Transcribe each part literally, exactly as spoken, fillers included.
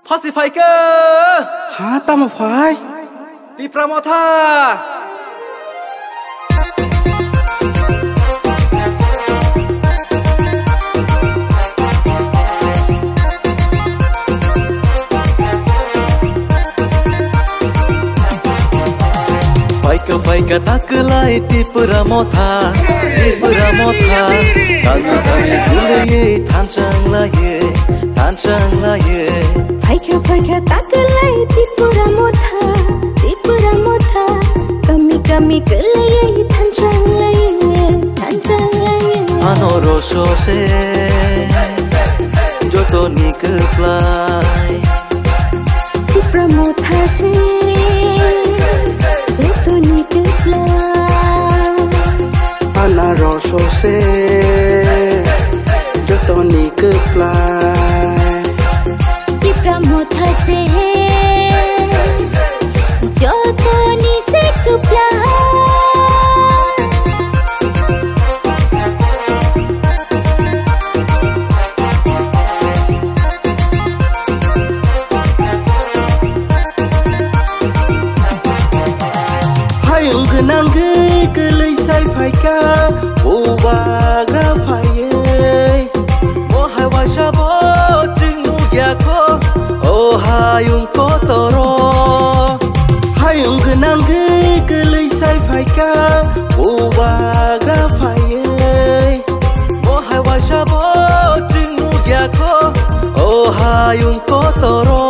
Phasi phaikha. Ha, tamo phai? Tipra Motha. Phaikha, phaikha takwlai Tipra Motha, Tipra Motha. Kami, kami gulaiwi thanchang laiwi, thanchang laiwi. Phaikha, phaikha takwlai Tipra Motha, Tipra Motha. Kami, kami gulaiwi thanchang laiwi, thanchang laiwi. Ano rosose jotoni kwplai. Tipra Motha se jotoni kwplai. Anaroso se jotoni kwplai. Tipra Motha se jotoni se kwplai. Hayung gwnangwi kwlwi sai phaikha, bubagra phaiwi. Bo hai waisa bo chwng nukya kho, o hayung kotoro. Hayung gwnangwi kwlwi sai phaikha, bubagra phaiwi. Bo hai waisa bo chwng nukya kho, o hayung kotoro.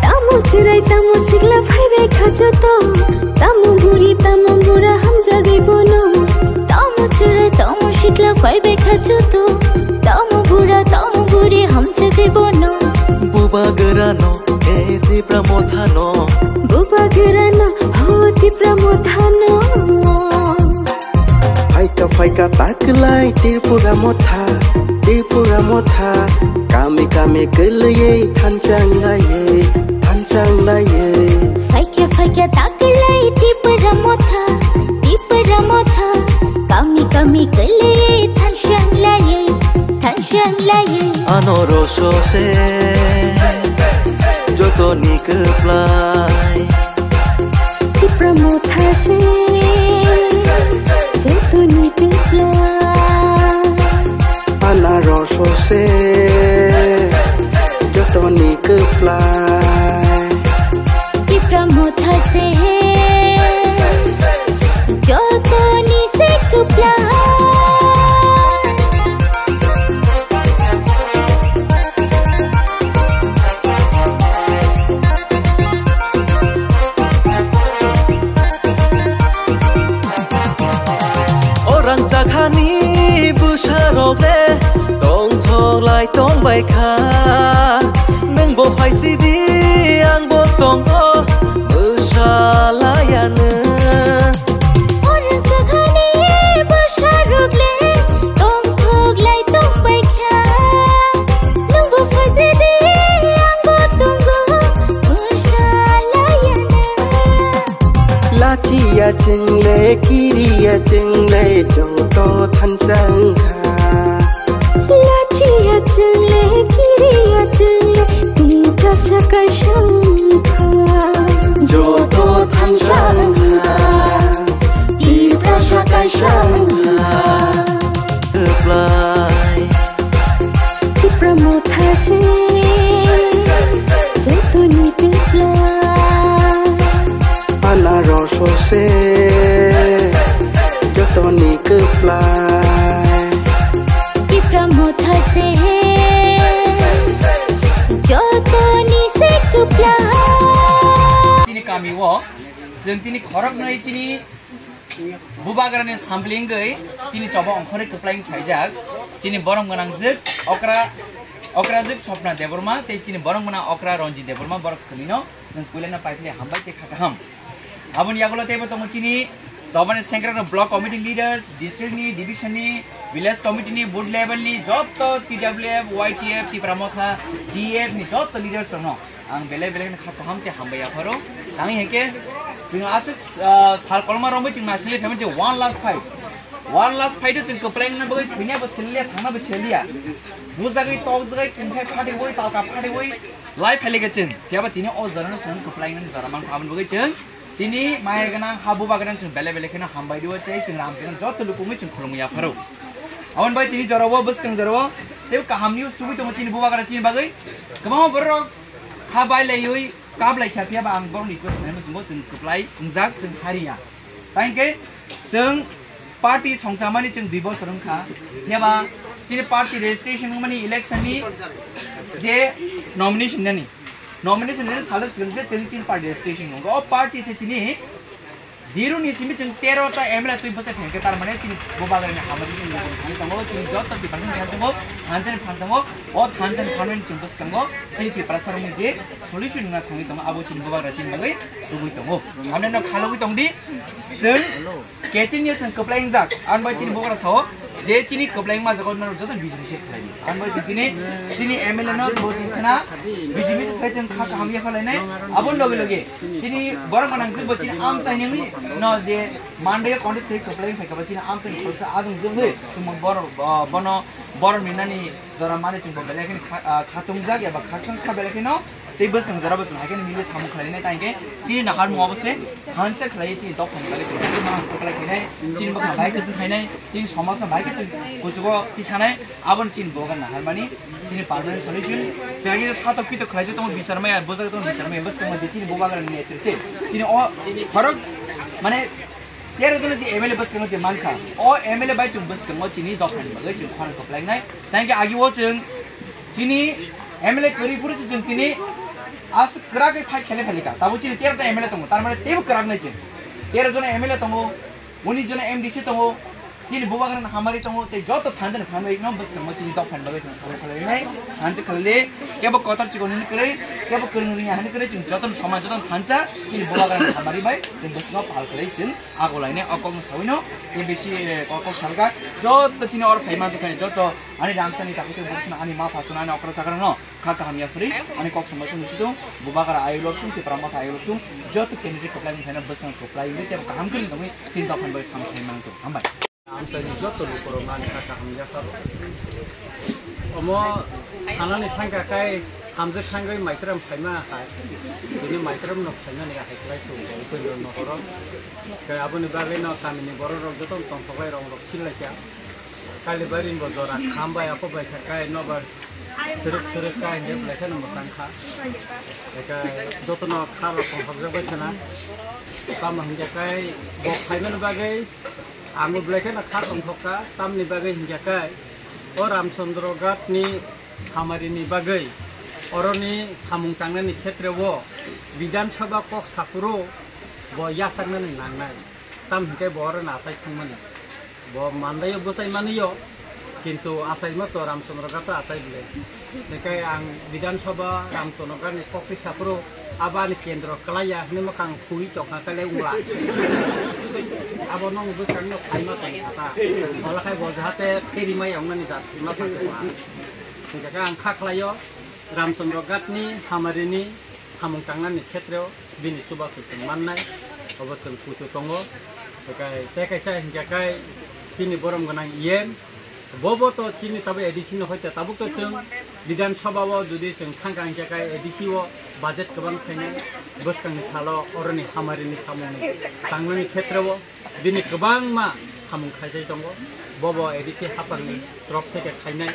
Tamo chwrai, tamo sikla phaibai kha joto, tamo buri, tamo bura hamjagwi bono. Tamo chwrai, tamo sikla phaibai kha joto, tamo bura, tamo buri hamjagwi bono. Bubagrano, e Tipra Mothano. Bubagrano, ho Tipra Mothano. Phaikha, phaikha takwlai Tripura Motha, Tripura Motha. Kami, kami kwlwiwi thanchang laiwi, thanchang laiwi. Phaikha, phaikha takwlai Tripura Motha, Tripura Motha. Kami, kami kwlwiwi thanchang laiwi, thanchang laiwi. Ano rosose jotoni kwplai. Tipra Motha se jotoni kwplai. Anaroso se jotoni kwplai. Tipra Motha se jotoni se kwplai. O rangchakhani bwsarok le tongthok lai tongbai kha. Nwng bo phaisidi, ang bo tongo bwsalaiano. Orang kakhani bwsarok le tongthok lai tongbai kha. Nwng bo phaisidi, ang bo tongo bwsalaiano. Lachiya chwng le, kiriya chwng le, joto thanchang kha. Lachiya chwng le, kiriya chwng le, Tiprasa kaisa wng kha. Joto thanchang kha, Tiprasa kaisa wng kha. Kwplai. Tipra Motha se jotoni kwplai. Anaroso se jotoni kwplai. Tipra Motha se jotoni se kwplai. Tini kami o, chwng tini khoroknwi chini Bubagrani sampling gwi chini choba ongkhorwi kwplai phaijak. Chini borom gwnangjwk okra, okrajwk Sopna Debbarma tei chini borom gwnang okra Ranjit Debbarma, borok khwnwino chwng puilano paiphaini hambai tei kha kaham. Aboni yagulo teibo tongo chini chobani sengkrakrok, block committee leaders, district ni, division ni, village committee ni, booth level ni jotto T W F, Y T F, Tipra Motha, D F ni jotto leaders rokno ang belai belai kha kaham tei hambai yapharo. Tangwi hwnkhe chwng aswk, ah, sal kolma romwi chwng naisingwi phaimani je one last fight. One last fight o chwng kwplai wngna bagwi thwina bo siliya, thangna bo siliya. Bujagwi, tokjagwi, kungkhai phatiwi, talka phatiwi, lai phailaikha chwng. Phiyaba tini o jorano chwng kwplai wngnani jora mankha, aboni bagwi chwng chini maya gwnang, ha bubagra gwnang chwng belai belai kheno hambai rwo tei chwng ram chwng joto lukungwi chwng khulumwi yapharo. Aboni bai tini jorao, bwskang jorao teibo kaham news tubui tongo chini bubagra chini bagwi. Kwbangma borok kha bai laiwi kap lai kha, phiyaba ang borokni request khlaima chwngbo chwng kwplai wngjak chwng hariya. Thank you. Chwng party songchamani chwng dui bosor wngkha. Phiyaba chini party registration wngmani election ni je nomination nani. Nomination nani salo swkang se chwng chini party registration wngkha. O party se tini zero ni simi chwng tero ta M L A twi bwsa thangkhe, tar mane chini bubagrani hamari ni thani tongo, chini joto department thani tongo, thansa ni phan tongo, o thansa ni phan chwng bwskango chini Tiprasa rokni je solution wngna thangwi tongo, abo chini bubagra chini bagwi tubui tongo. Amne no khalogwi tongdi, chwng Keching ye chwng kwplai wngjak, ang bai chini bubagra sao, je chini kwplai wngma jaga nang joto B J P se khlai. Ang bai chini, chini M L A no bo chini khna B J P se khlai chwng kha kaham ya khlai nai, abo loge loge chini borok gwnang jwk bo chini amchai nini no je Monday contest khlai kwplai wngphai kha ba chini amchai ni khoroksa adung jwk hwi chwng bo borok bo-, bono borok ni nani jora mani chwng bo belai kheno kha-, ah, khatung jak eba khakchang kha belai kheno. Tei bwskang jora bwskang hai khe mili samung khlainai, tai khe chini naharmung abo se thansa khlai chini dophani bagwi chini bwkhang kwplai khainai, chini bwkhang bai kwchwng khainai, chini somajno bai kwchwng kuchugo tisanai, aboni chini bubagra naharmani chini permanent solution. Chwng khe satok pitok khlai tongo, bichar maya, bwjak tongo, bichar maya, bwskang je chini bubagra ni netrite chini o khorok mane tero jono je M L A bwskango je mankha, o M L A bai chwng bwskango chini dophani bagwi chwng khorang kwplainai. Tai khe agi o chwng chini M L A kwrwi phuru se chwng tini as kwrak khe fight khailai phailika. Tabuk chini tero ta M L A tongo, tar mane teibo kwrak nai chwng. Tero jona M L A tongo, unis jona M D C tongo, chini bubagra hamari tongo, tei joto thansa ni phan bai no bwskango chini dophani bagwi chwng samung khlainai. Thansa khlaile kebo kotor chikon hwnwi kwrwi, kebo kwrwng rwngya hwnwi kwrwi, chwng joto ni somaj, joto ni thansa chini bubagra hamari bai chwng bwskango pal khlai chwng. Agolaine o kokno sawino A B C, eh, kok kok salka joto chini oro phai manjak khe joto ani ramsani takhuk tei bwswsno ani ma phaswno ani okra chakrano kha kaham ya phri ani kok sambai sung situng bubagra ayulok sung Tipra Motha ayulok sung joto candidate kwplai ni phaino bwswng kwplai wi tei kaham khe nangwi chini dophani bai samung khai manjak. Hambai. Amchaini joto lukurokno ani kha kaham yapharo. Omo sanani thangkha khe hamjwk thangwi maitram phaima hai. Bini maitram no phaimani hai khlai tongo, upendra nohoro. Khe aboni bagwi no kamini borok rok joto tongthoklai rong rok silaikha. Kalibarini bo jora kham bai ako bai kha khe nobar srwk srwk kha hingke belai kheno mwchang kha. Eka jotono kha rok tongthokjak bai khana. Tamo hingke khe bo phaimani bagwi ang bo belai kheno kha tongthok kha. Tamni bagwi hingke khe o Ramchandra Ghat ni hamari ni bagwi oroni samung tangnani khetre o Bidhan Sabha kok saphuru bo yachaknani nangnai. Tam hingke bo oro no achai thangmani. Bo mandaio bwchai manio, kintu achaima to Ramchandra Ghat o achai bwle. Hingke ang Bidhan Sabha Ramchandra Ghat ni kokti saphuru abo ani kendro kwlaiya hinwi mwkhang khugwi tongkha kale wngla. Abo nong bwskango saima tongkha ta. Ola khai bo jahate teri mai wngnani jat sima sa tongkha. Hingke ang kha khlaio Ramchandra Ghat ni hamari ni samung tangnani khetreo bini chubachu chwng mannai, obo chwng kuchu tongo. Tei kai-, tei kaisa hingkha khe chini borom gwnang E M, bobo to chini tabuk A D C no hoite tabuk to chwng Bidhan Sabha o jodi chwng thangkha hingkha khe A D C o budget kwbang phainai, bwskangni salo oroni hamari ni samung tangnani khetreo. Bini kwbangma samung khaijai tongo. Bobo A D C haphangni torop theke khainai.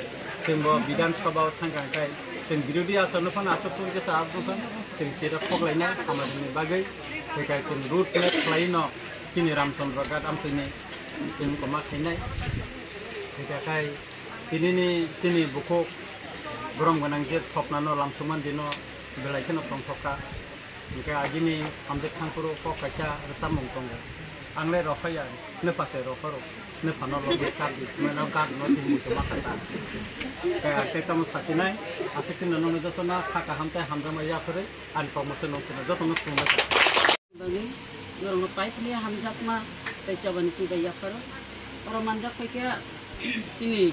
Chwngbo Bidhan Sabha o thangkha khe chwng birodhi achorno phano achuk tong khe sa aboni phano chwng chiro khoklainai hamari ni bagwi. Theke chwng road map khlaino chini Ramchandra Ghat amchwini chwng koma khainai. Theke khai tinini chini bukhuk borom gwnang je sopnano lamsokmani dino belai kheno tongthokha. Hingke agini hamjwk thangphuru kok kaisa rwchapmung tongo. Ang le rohor ya, nwpha se rohoro, nwphano logi kap di, mano gak no di muitu ma kha ta. Kaya tei tamo sachinai, aswk kheno nokni jotono kha kaham tei hamjakma yaphurwi ani kok mwswk nung sino jotono khulumbai kha. Bagwi norokno paipni hamjakma tei chobani chubai yapharo. Oro manjak khaikhe chini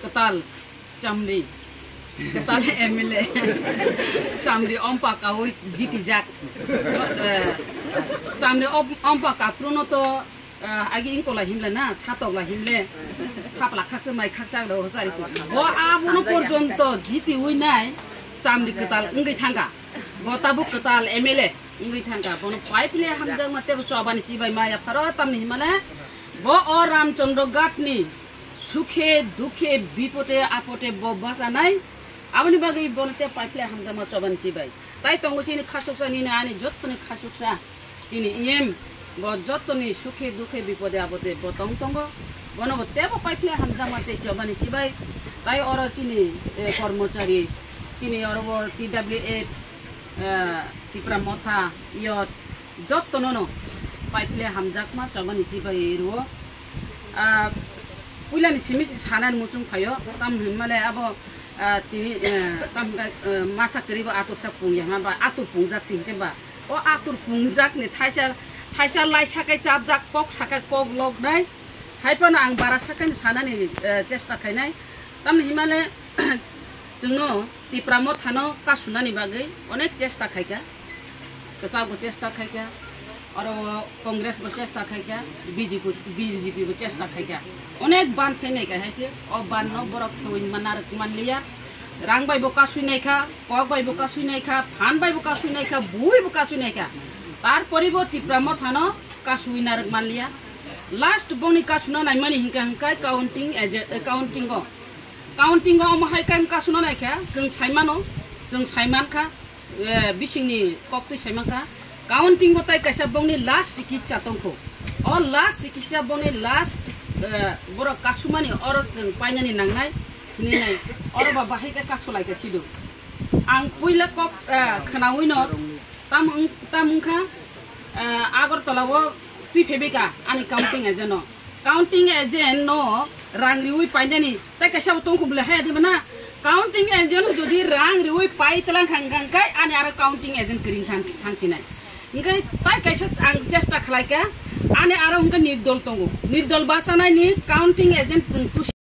kwtal Chamdi. Kwtal M L A. Chamdi ompa kawi jiti jak. Eh, Chamdi om-, ompa kapruno to Ah, agi ingkola himle na, satokla himle, thapla khaksa mai khaksa lo hosari ko. Bo abono porjonto jiti uinai, chamri kwtal wngwi thangka. Bo tabuk kwtal M L A wngwi thangka. Bono pipe le hamjakma tebo chobani chibai maya pharo tamni himale. Bo o Ramchandra Ghat ni sukhe dukhe bipode apode bo basanai. Aboni bagwi bono te pipe le hamjakma chobani chibai. Tai tongo chini khasuksa nini ani jottoni khasuksa. Chini E M bo jottoni sukhe dukhe bipode apode bo tong tongo. Bono bo tebo pipe le hamjakma tei chobani chibai. Tai oro chini, eh, kormochari, chini oro bo T W F, eh, Tipra Motha, iyot jottono no pipe le hamjakma chobani chibai rwo. Ah, puilani simi si sanani muchung phaio, tam hinmale abo, ah, tini, eh, tam ga, eh, masa kwrwi bo atur sa pungya hwnba, atur pungjak si hinkhe ba. O atur pungjak ni thaisa, thaisa lai sakai chapjak, kok sakai kok loknai. Hai phano ang bara sakai ni sanani, eh, chesta khainai. Tamni himale chwngno Tipra Mothano kasunani bagwi onek chesta khaikha. Kwchak bo chesta khaikha. Oro Congress bo chesta khaikha, B J P, B J P bo chesta khaikha. Onek ban khainai kha hai se, o ban no borok thwi manarwk manliya. Rang bai bo kasui naikha, kok bai bo kasui naikha, phan bai bo kasui naikha, bui bo kasui naikha. Tarpori bo Tipra Mothano kasui narwk manliya. Last bongni kasuna naimani hinkha hinkai counting agent, eh, counting o. Counting o omo hai khe kasuna naikha, chwng saimano, chwng saimankha, eh, bisingni koktwi saimankha. Counting o tai kaisa bongni last chikitsa tongkho. O last chikitsa bongni last, eh, borok kasumani oro chwng painani nangnai, hinwi nai. Oro ba bahai khe kasulaikha sido. Ang puila kok, eh, khnaui no tam wng-, tam wngkha, eh, Agartala o twi phebika ani counting agent no. Counting agent no rang riui painani tai kaisa bo tongkho bwle hai diba na. Counting agent no jodi rang riui pai tlang khang khang kai ani aro counting agent kring thang, thang sinai. Hingke tai kaisa ang chesta khlai kha ani aro hingke nirdol tongo. Nirdol bachanai ni counting agent chwng